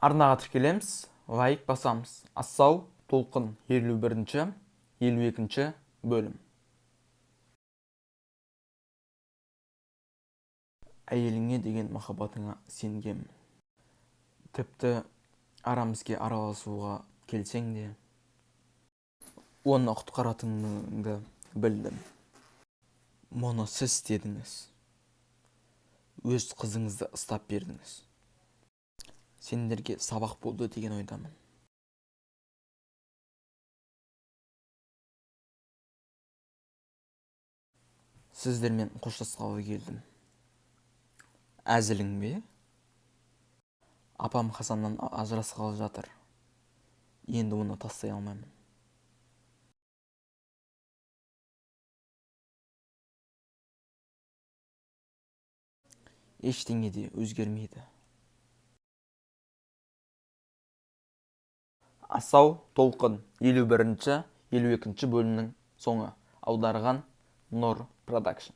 Арнаға тіркелеміз, лайк басамыз. Асау толқын, 51-, 52 бөлім. Әйеліңе деген махаббатыңа сенгенмін. Тіпті арам іске араласуға келсең де, оны құтқаратыныңды білдім. Мұны сіз істедіңіз. Өз қызыңызды ұстап бердіңіз. Сендерге сабақ болды деген ойдамын. Сіздермен қоштасқалы келдім. Әзілің бе? Апам Хасаннан ажырасқалы жатыр. Енді оны тастай алмаймын. Ештеңе де өзгермейді. Асау толқын, 51, 52 бөлімнің соңы. Аударған Нұр Продакшн.